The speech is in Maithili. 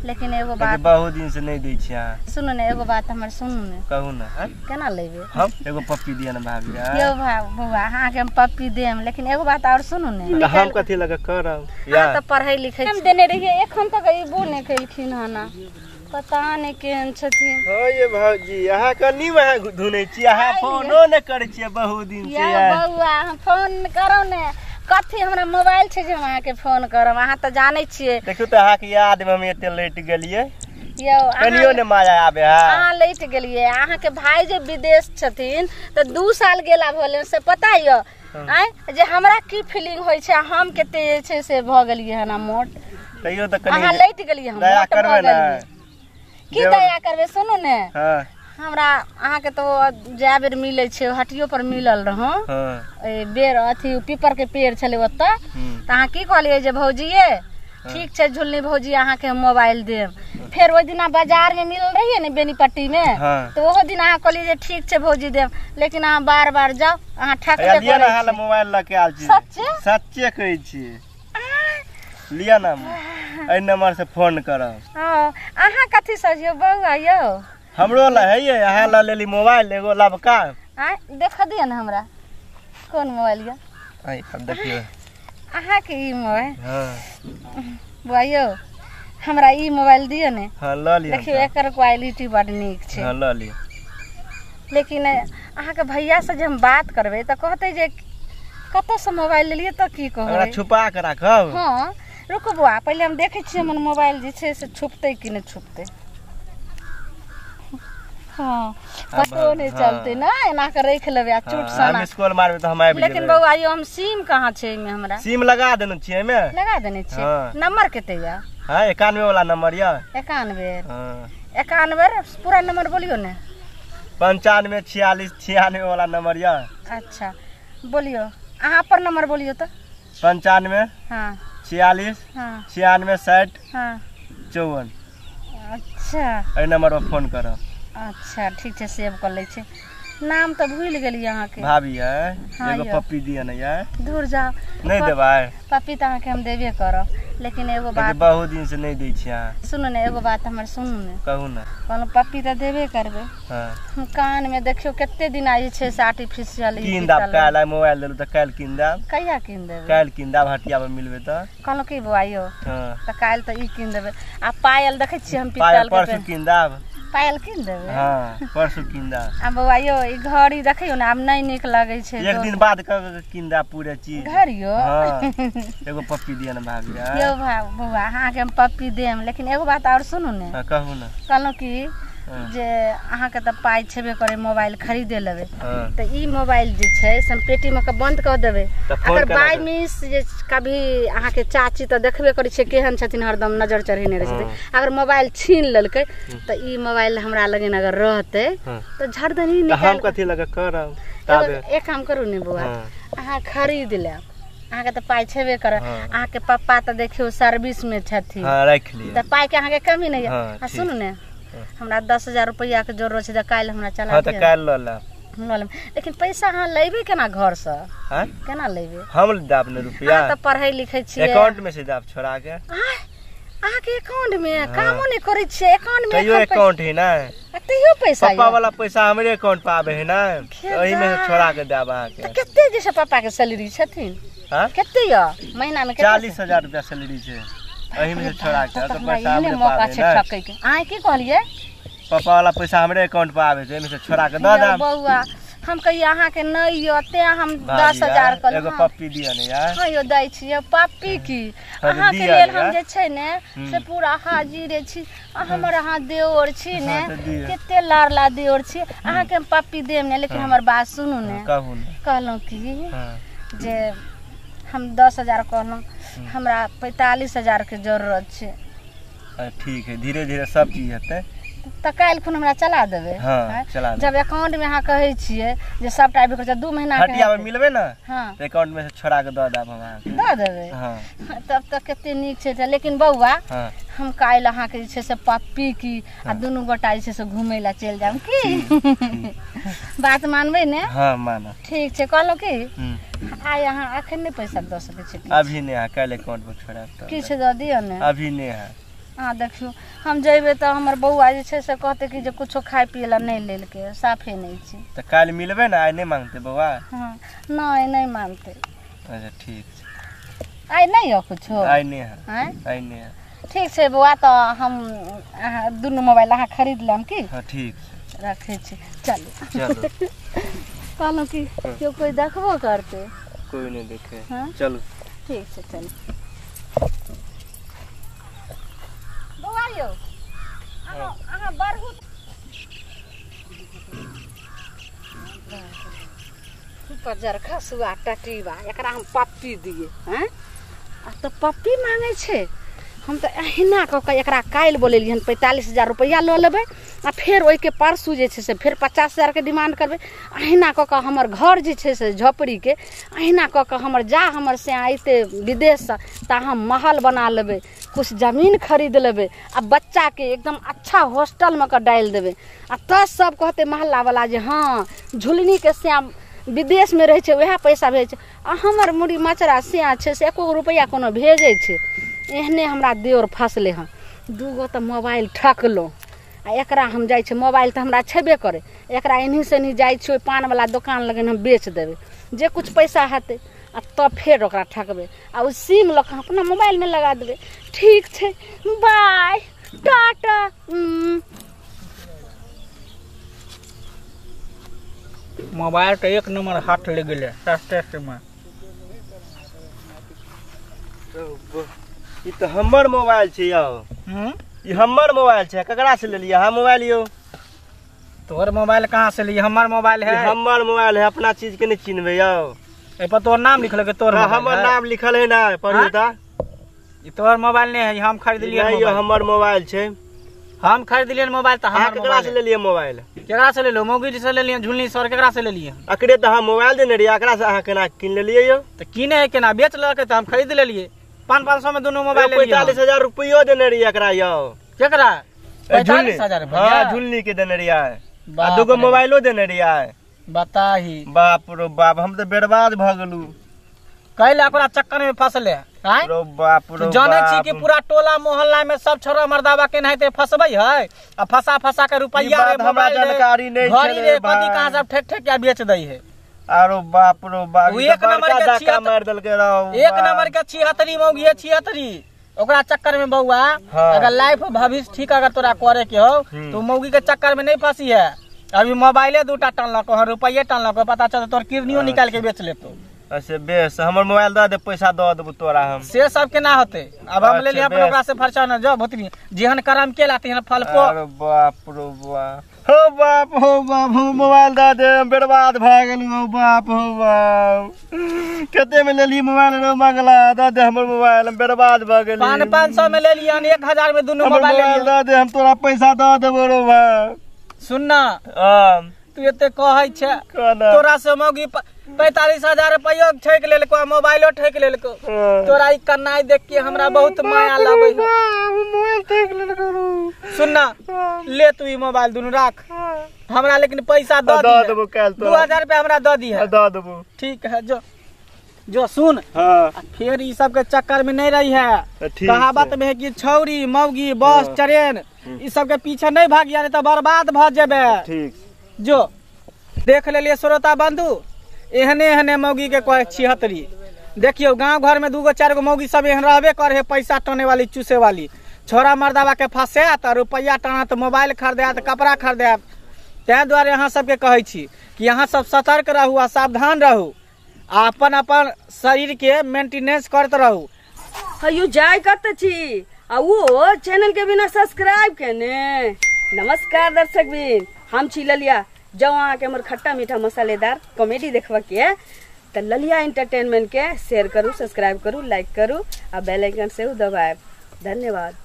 लेकिन एगो बात बहुत दिन से नहीं दै छी अहाँ। सुनू ने एगो बात हमर सुनू ने। कहू ने। केना लेबै हम? एगो पप्पी दिअ ने भाभी। यौ बौआ अहाँके हम पप्पी देम, लेकिन एगो बात आओर सुनू ने। हम कथी लगे करब? अहाँ तऽ पढ़ै लिखै हम देने रहियै, एखन तक अयबो नहि केलखिन हन, पता नहि केहन छथिन। हँ ये भौजी, अहाँ कनी अहाँ धुनै छी, अहाँ फोनो नहि करै छियै बहुत दिन से। यौ बौआ हम फोन करौ ने, कथी हमरा मोबाइल छै जे हम अहाँके फोन करब? अहाँ तऽ जानै छियै। देखियौ तऽ अहाँके याद मे हम एते लेट गेलियै। यौ कनियो ने माया आबे है। अहाँ लेट गेलियै। अहाँके भाई जे विदेश छथिन तऽ 2 साल गेला भेलै, से पता यऽ आँय जे हमरा की फीलिंग होइ छै? हम कते जे छै से भऽ गेलियै हन मोट। तैयो तऽ कनी अहाँ लेट गेलियै, हम दया मोट भऽ करबै ने। गेलियै। की दया करबै? सुनू ने, हमरा अहाँके तऽ जए बेर मिलै छै हटियो पर मिलल रहौं, बेर अथी पीपर के पेड़ छलै ओतऽ, तऽ अहाँ की कहलियै जे भौजी ये ठीक छै झुलनी भौजी अहाँके हम मोबाइल देब। फेर ओहि दिना बाजार में मिलल रहियै ने बेनीपट्टी में, तऽ ओहो दिन अहाँ कहलियै जे ठीक छै भौजी देब, लेकिन अहाँ बार बार जाउ अहाँ ठकबे करै छी। मोबाइल लऽ के आयल छी। सच्चे? सच्चे कहै छी। लिअ ने, एहि नंबर से फोन करब। हँ अहाँ कथी सजियौ बौआ यौ? हमरो लए है ये, अहाँ लऽ लेली मोबाइल एगो लबका। आँय देख दिअ ने हमरा कोन मोबाइल यऽ। आब देखियौ अहाँके ई मोबाइल। हँ बौआ यौ हमरा ई मोबाइल दिअ ने। हँ लऽ लिअ। देखियौ एकर क्वालिटी बड नीक छै। हँ लऽ लिअ। लेकिन अहाँके भैया से जे हम बात करबै तऽ कहतै जे कतऽसँ मोबाइल लेलियै, तऽ की कहबै? छुपा के राखब। हँ रुकू बौआ, पहिले हम देखै छियै हमर मोबाइल जे छै से छुपतै कि नहि छुपतै। हँ पतो नहि चलतै ने, एना के राखि लेबै आ चोट सना मिस कॉल मारबै तऽ हम आबि जेबै। लेकिन बौआ यौ हम सिम कहाँ छै एहिमे? हमरा सिम लगा देने छियै एहिमे। लगा देने छियै। नंबर कते यऽ? हँ 91 वाला नंबर यऽ। 91? हँ 91 पूरा नंबर बोलियौ ने। 95 46 96 वाला नंबर यऽ। अच्छा बोलियौ अहाँ अपन नंबर बोलियौ तऽ। 95 हाँ 46 हाँ 96 60 हाँ 54। अच्छा एहि नंबर पर फोन करब। अच्छा ठीक छै, सेव कऽ लै छी। नाम तऽ भूलि गेलियै अहाँके। भाभी है एगो पप्पी दिअ ने यार। दूर जाउ। नहि देबै? पप्पी तऽ अहाँके हम देबे करब, लेकिन एगो बात बहुत दिन से नहीं दै छी अहाँ। सुनू ने एगो बात हमर सुनू ने। कहू ने। कहलहुँ पप्पी तऽ देबे करबै। हम कान में देखियौ कते दिन आइ छै से आर्टिफिशियल कीन देब काल्हि। आइ मोबाइल देलहुँ तऽ काल्हि कीन देब। कहिया कीन देबै? काल्हि कीन देब, हटिया पर मिलबै तऽ। कहलहुँ की बौआ यौ तऽ काल्हि तऽ ई कीन देबै। आ पायल देखै छियै हम पित्तल के परसू कीन देब। पायल कीन देबै? हँ परसू कीन देब। आ बौआ यौ ई घड़ी देखियौ ने आब नहि नीक लगै छै। एक दिन बाद कीन देब पूरे चीज घड़ियो। एगो पप्पी दिअ ने भाभी। यौ बौआ अहाँके हम पप्पी देम, लेकिन एगो बात आओर सुनू ने। कहू ने। कहलहुँ की जे अहाँके तऽ पाइ छेबे करै, मोबाइल खरीदे लेबै, तऽ ई मोबाइल जे छै से हम पेटीमे के बन्द कऽ देबै। अगर बाय मिस जे कभी अहाँके चाची तऽ देखबे करै छियै केहन छथिन, हरदम नजर चढ़ेने रहै छथिन, अगर मोबाइल छीन लेलकै तऽ ई मोबाइल हमरा लगन अगर रहतै तऽ झरदनी निकाल। हम कथी लगे करब? एक काम करू ने बौआ, अहाँ खरीद लेब, अहाँके तऽ पाइ छेबे करत। अहाँके पप्पा तऽ देखियौ सर्विस मे छथिन, तऽ पाइ के अहाँके कमी नहि। आ सुनू ने, हमरा 10,000 रुपैआ के जरूरत छै, तऽ काल्हि हमरा चला दिअ। काल्हि लऽ लेब। लऽ लेब, लेकिन पैसा अहाँ लेबै केना घरसँ? केना लेबै? हम देब ने रुपैआ। अहाँ तऽ पढ़ै लिखै छियै। अकाउंट में से देब छोड़ा के। अहाँके अकाउंट में कामो नहि करै छियै, अकाउंट में तैयो अकाउंट है ना, तैयो पैसा पप्पा वाला पैसा हमरे अकाउंट पर आबे है ना, ओही में से छोड़ा के देब अहाँके। तऽ कते जे छै पप्पा के सैलरी छथिन? कते यऽ महीना में? 40,000 रुपया सैलरी छै, एही में से छोड़ा के। तऽ पैसा हमरे मौका छै ठकै के। अहाँ की कहलियै? पप्पा वाला पैसा हमरे अकाउंट पर आबे छै, एहिमे से छोड़ा के दऽ देब। बौआ हम कहियै अहाँके नहि यऽ तें हम 10,000 कहलहुँ। एगो पप्पी दिअ ने यार। हँ यौ दै छियै पप्पी। की अहाँके लेल हम जे छै ने से पूरा हाजिरे छी। हमर अहाँ देओर छी ने, कते लाड़ला देओर छी, अहाँके हम पप्पी देब ने। लेकिन हमर बात सुनू ने। कहलहुँ की जे हम 10,000 कहलहुँ, हमरा 45,000 के जरूरत छै। ठीक है, धीरे धीरे सब चीज हेतै। तऽ काल्हि खुन हमरा चला देबै? हाँ, चला देबै। जब अकाउंट में अहाँ कहै छियै जे सबटा आबि गेल, 2 महीना हटिया में मिलबै ने, हाँ तऽ अकाउंट में से छोड़ा के दऽ देब हम अहाँके। दऽ देबै? हाँ। तब तऽ कते नीक छै। लेकिन बौआ हम काल्हि अहाँके जे छै से पप्पी की आ दुनू गोटा जे छै से घुमै लए चलि जायब, की बात मानबै ने? हाँ मानब। ठीक छै। कहलहुँ की आइ अहाँ अखन नहि पैसा दऽ सकै छी? अभी नहि, काल्हि अकाउंट में छोड़ायब। किछु दऽ दिअ ने। अभी नहि है। अहाँ देखियौ हम जेबै तऽ हमर बौआ जे छै से कहतै कि जे कुछो खाय पियै लए नहि लेलकै, साफे नहि छै। तऽ काल्हि मिलबै ने, आइ नहि मांगतै बौआ? हँ नहि नहि मानतै। अच्छा ठीक छै। आइ नहि यऽ कुछो? आइ नहि है। आइ नहि है। ठीक छै बौआ, तऽ हम अहाँ दुनू मोबाइल अहाँ खरीद लेब की? हँ ठीक छै, रखै छी, चलू चलू। कहलहुँ कि केओ कोइ देखबो करतै? कोइ नहि देखे। चलू ठीक छै चलू। बौआ यौ अहाँ बढ़ू। पजरखा सुआ टटीबा एकरा हम पप्पी दिए। हैं आ तऽ पप्पी मांगै छै, हम तऽ अहिना कऽ कऽ एकरा काल्हि बोलेलियै हन 45,000 रुपैआ लऽ लेबै आ फेर ओहिके परसू जे छै से फेर 50,000 के डिमांड करबै। अहिना कऽ कऽ हमर घर जे छै से झोपड़ीके अहिना कऽ कऽ हमर जा हमर से अयतै विदेशसँ तऽ हम महल बना लेबै, कुछ जमीन खरीद लेबै आ बच्चाके एकदम अच्छा हॉस्टलमे कऽ डालि देबै। आ तब सब कहतै मोहल्लावला जे हँ झुलनीके श्याम विदेशमे रहै छै वएह पैसा भेजै छै, आ हमर मुड़ी मचरा सिया छै से एको गो रुपैआ कोनो भेजै छै। एहने हमरा देवर फसलै हन, 2 गो तऽ मोबाइल ठकलहुँ आ एकरा हम जाइ छी, मोबाइल तऽ हमरा छेबे करै, एकरा एनही से एनही जाइ छी ओहि पानवला दोकान लगन हम बेच देबै जे कुछ पैसा हेतै आ तब फेर ओकरा ठकबै आ ओ सिम लऽ कऽ अपना मोबाइलमे लगा देबै। ठीक छै बाय टाटा। मोबाइल तो एक नंबर हाथ लग गेलै सस्ते में। ई तऽ हमर मोबाइल छै यौ। ई हमर मोबाइल छै, ककरा से लेलियै अहाँ मोबाइल यौ? तोहर मोबाइल कहाँ से लिए? हमर मोबाइल है। हमर मोबाइल है, अपना चीज के नहीं चिन्हबै यौ। ए पर तोहर नाम लिखल है? तोहर हमर नाम लिखल है ना, पढ़ू त। ई तोहर मोबाइल नहीं है, हम खरीद लिए। नहीं यौ हमर मोबाइल छै। हम खरीद लिए मोबाइल। तऽ अहाँ केकरा से लेलियै मोबाइल? केकरा से लेलहुँ? मौगी से लेलियै, झुलनी सर केकरा से लेलियै? अकरे तऽ अहाँ मोबाइल देने रहियै, एकरा से अहाँ केना कीन लेलियै यौ? तऽ कीने है केना, बेच लेलकै तऽ हम खरीद लेलियै। 500-500 में दोनों मोबाइल लेलियै। 45,000 रुपयो देने रहियै एकरा यौ। केकरा? 45,000 रुपया? हाँ झुलनी के देने रहियै आ 2 गो मोबाइलो देने रहियै। बताही बाप रो बाप, हम तऽ बर्बाद भऽ गेलहुँ। कैला ओकरा चक्कर में फसले रो बाप रो। जानै छी कि पूरा टोला मोहल्ला में सब छोरा मर्दाबा केनाहिते फसबै है आ फसा फसा के रुपैया रे हमरा जानकारी नहीं घड़ी रे कथी कहाँ सब ठेक ठेक के बेच दै है। अरे बाप रो बाप, एक नंबर के धक्का मार देलकै रौ। एक नंबर के 76 मौगी है, 76। ओकरा चक्कर में बौआ अगर लाइफ भविष्य ठीक अगर तोरा करे के हो तो मौगी के चक्कर में नहीं फंसी है। अभी मोबाइले 2टा टनलको, रुपये टनलको, पता चल तोर किडनियो निकाल के बेच लेतो। अच्छा बेस, हमर मोबाइल दऽ दे, पैसा दऽ देबो तोरा हम। से सब केना होतै? अब हम लेलियै अपन ओकरा से फरचा न जाओ भोतरी, जेहन करम केला तेहन फल पो। अरे बाप रो बाप, हो बाप हो बाप, हम मोबाइल दऽ दे, हम बर्बाद भए गेलहुँ। हो बाप हो बाप, कते में लेली मोबाइल रो मंगला? दऽ दे हमर मोबाइल, हम बर्बाद भए गेली। 500-500 में लेलियै, 1000 में दुनू मोबाइल लेलियै। दऽ दे, हम तोरा पैसा दऽ देबो रो बाप। सुन ना तू एते कहै छै, तोरा से मौगी 45,000 रुपयो ठकि लेलको, मोबाइलो ठकि लेलको। तोरा ई कन्नाइ देख के हमरा बहुत माया लागै है। मोबाइल ठकि लेलको। सुन ना ले तू ई मोबाइल दुनू राख, हमरा लेकिन पैसा दऽ देबो काल्हि। 2000 रुपया हमरा दऽ दिहे। दऽ देबो। ठीक है जो जो सुन। फिर ई सब के चक्कर में नहीं रही है। कहावत में है कि छौरी मौगी बस ट्रेन ई सब के पीछे नहीं भागिया, नहीं तो बर्बाद भ जेबे। ठीक जो देख लेलिए श्रोता बंधु, एहने एहने मौगी के कहे 76। देखियो गांव घर में 2 गो 4 गो मौगी सब एहन रहबे करे है, पैसा टने वाली चूसे वाली। छोरा मर्दाबा के फंसायत रुपैआ टनत, मोबाइल खरीदायत, कपड़ा खरीदायत। ताहि दुआरे अहाँ सबके कहै छी कि अहाँ सब सतर्क रहू आ सावधान रहू आ अपन अपन शरीर के मेंटेनेंस करते रहू। हयो जाय कत छी आ वो चैनल के बिना सब्सक्राइब केने। नमस्कार दर्शक बिन, हम छी ललिया। जब अहाँके हमर खट्टा मीठा मसालेदार कॉमेडी देखबा के तऽ ललिया एंटरटेनमेंट के शेयर करू, सब्सक्राइब करू, लाइक करू आ बेल आइकन सेहो दबायब। धन्यवाद।